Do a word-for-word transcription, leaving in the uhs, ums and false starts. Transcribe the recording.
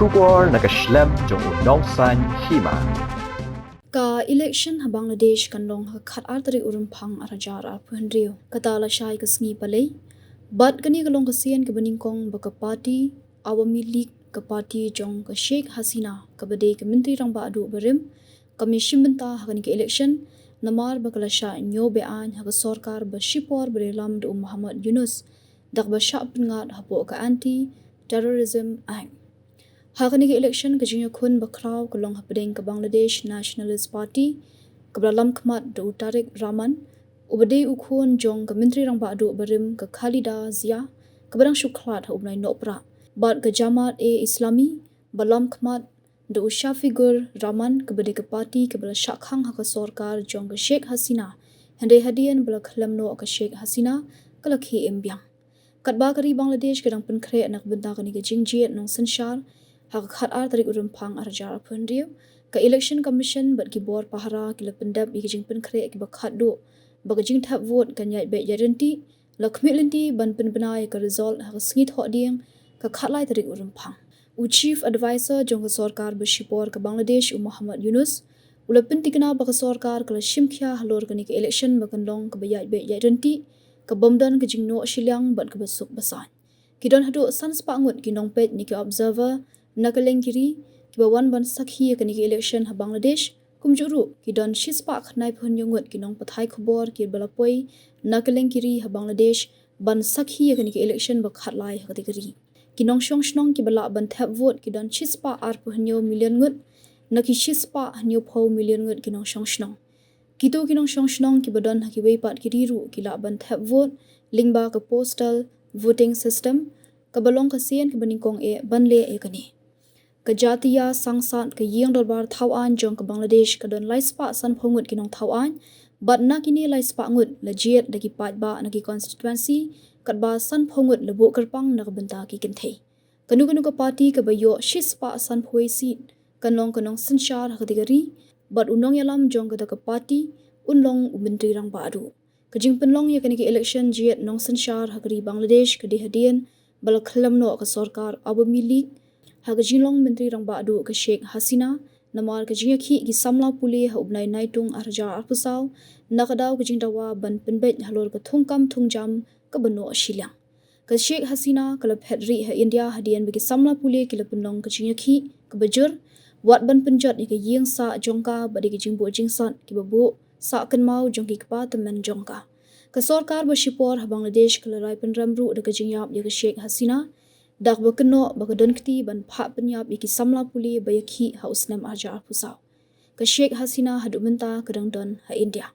Khubor na ka shlem jong u nongsan hima. Ka election ha Bangladesh kan long ha ka khat ar tarik u Rymphang ar hajar arphew hynriew. Kata la shai ka sngi Palei. Bad kane ka long ka sien kaba nyngkong ba ka party Awami League, ka party jong ka Sheikh Hasina, kaba dei ka Myntri Rangbah Duh barim, kam ïashim bynta ha kane ka election, namar ba ka la shah ñiew be-aiñ ha ka sorkar ba shipor ba la ïalam da u Muhammad Yunus, da kaba shah pynngat hapoh ka Anti Terrorism Act. Ha kane ka election ka jingïakhun bakhraw ka long hapdeng ka Bangladesh Nationalist Party, kaba la lam khmat da u Tariq Rahman, uba dei u khun jong ka Myntri Rangbah Duh barim ka Khalida Zia, kaba dang shu khlad ha u bnai Nohprah, bad ka Jamaat-e-Islami, ba lam khmat da u Shafiqur Rahman, kaba dei ka party kaba la shah khang ha ka sorkar jong ka Sheikh Hasina, hynrei hadien ba la khlem noh ka Sheikh Hasina, ka la khie im biang. Katba ka ri Bangladesh ka dang pynkhreh na ka bynta kane ka jingjied nongsynshar ha ka khat ar tarik u Rymphang ar hajar arphew hynriew, ka Election Commission bad ki bor pahara ki la pyndep ïa ki jingpynkhreh kiba khatduh ba ka jingthep vote kan ïaid beit ïaid ryntih, la khmih lynti ban pynbna ïa ka result ha ka sngi Thohdieng, ka khat lai tarik u Rymphang. U Chief Advisor jong ka sorkar ba shipor ka Bangladesh, u Muhammad Yunus, u la pyntikna ba ka sorkar ka la shim khia halor kane ka election ba kan long kaba ïaid beit ïaid ryntih, ka bym don ka jingnoh shiliang bad kaba suk ba saiñ. Ki don haduh san spah ngut ki nongpeit ne ki observer na kylleng ki ri kiba wan ban sakhi ïa kane ka election ha Bangladesh, kumjuh ruh ki don shi spah khyndai phew hynñiew ngut ki nongpathai khubor kiba la poi na kylleng ki ri ha Bangladesh ban sakhi ïa kane ka election ba khat lai ha kata ka ri. Ki nongshong shnong kiba lah ban thep vote ki don shi spah arphew hynñiew million ngut na ki shi spah hynñiew phew million ngut ki nongshong shnong. Kito ki nongshong shnong kiba don ha kiwei pat ki ri ruh ki lah ban thep vote lyngba ka postal voting system, kaba long ka sien kaba nyngkong eh ban leh ïa kane. Ka Jatiya Sangsad, ka ïing dorbar thaw aiñ jong ka Bangladesh, ka don lai spah san phew ngut ki nongthaw aiñ, bad na kine lai spah ngut la jied da ki paidbah na ki constituency, katba san phew ngut la buh kyrpang na ka bynta ki kynthei. Kano kano ka party kaba ïoh shi spah san phew wei seat kan long ka nongsynshar ha kata ka ri, bad u nongïalam jong kata ka party un long u Myntri Rangbah Duh. Ka jingpynlong ïa kane ka election jied nongsynshar ha ka ri Bangladesh ka dei hadien ba la khlem noh ka sorkar Awami League ha ka jinglong Myntri Rangbah Duh ka Sheikh Hasina, namar ka jingïakhih ki samla pule ha u bnai Naitung ar hajar arphew saw, na ka daw ka jingdawa ban pynbeit halor ka thungkam thungjam kaba noh shiliang. Ka Sheikh Hasina ka la phet rieh ha India hadien ba ki samla pule ki la pynlong ka jingïakhih kaba jur, wat ban pynjot ïa ka ïing sah jong ka bad ïa ka jingbuh jingsat kiba buh sah kynmaw jong ki kpa tymmen jong ka. Ka sorkar ba shipor ha Bangladesh ka la rai pynrem ruh da ka jingïap ïa ka Sheikh Hasina, da kaba kynnoh ba ka don kti ban phah pynïap ïa ki samla pule ba ïakhih ha u snem ar hajar arphew saw. Ka Sheikh Hasina haduh mynta ka dang don ha India.